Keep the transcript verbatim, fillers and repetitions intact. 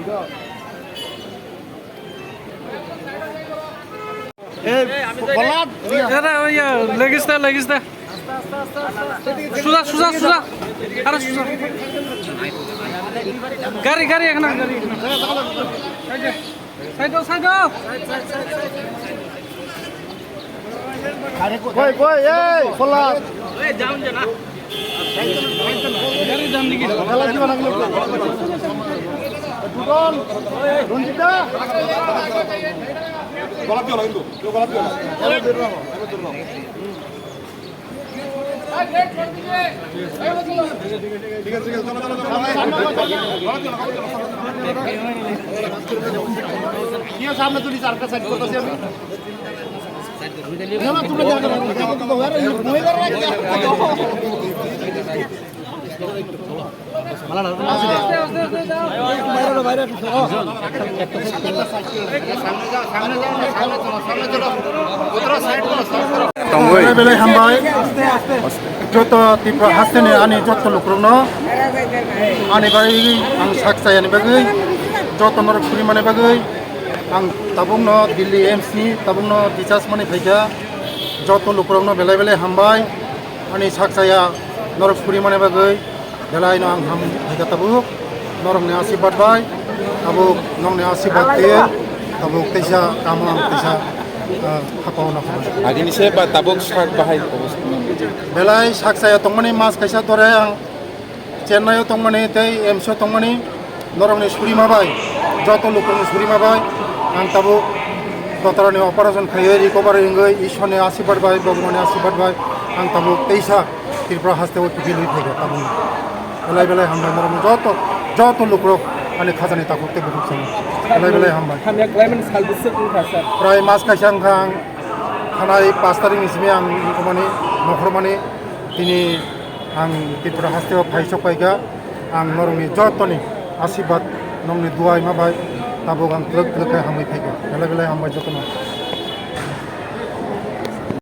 Hey, Bolad, iya. Ada, oh iya, lagi sta, lagi sta. Sudah, sudah, sudah. Ada sudah. Gari, gari, ekna, gari, ekna. Side, side. Koi, koi, ei, Bolad. ঠিক আছে, ঠিক আছে, চলো, চলো, চলো। সামনে তুলি, চারটা সাইড করতেছি আমি। Tongwi. Belai belai hambai. Joto Tripura hasteni ani joto lukurokno ani bagwi ang sak chayani bagwi joto norok suri mani bagwi ang tabukno Delhi A I M S ni tabukno discharge mani phaikha. Joto lukurokno belai belai hambai ani sak chaya norok suri mani bagwi. Belai no ang ham hai kha tabuk, norok ni asirwad bai, tabuk nong ni asirwad twi, tabuk teisa kamo ang teisa, ah, hapao na hapao. Agini se ba tabuk sak bahai. Belai sak chaya tongmani mas kaisa dore ang Chennai o tongmani tei A I M S o tongmani norok ni surima bai, joto lukurok ni surima bai ang tabuk dotora ni operation khaiwi recovery wngwi Ishwar ni asirwad bai, Bhagwan ni asirwad bai ang tabuk teisa Tripura haste o kiphilwi phaikha tabukno. Belai belai hambai norokno joto, joto lukurok ani khajani takhuk tei bukhuk sano. Belai belai hambai. Hamya khlaimani sal bwswk wngkha, sir? Prai mas kaisa wngkha ang thanai pash tarikh ni simi ang wngkha mani, nokhormani tini ang Tripura haste o phai sok paikha. Ang norokni jotoni asirwad, nongni duai ma bai tabuk ang twrwk twrwk khe hamwi phaikha. Belai belai hambai jotono.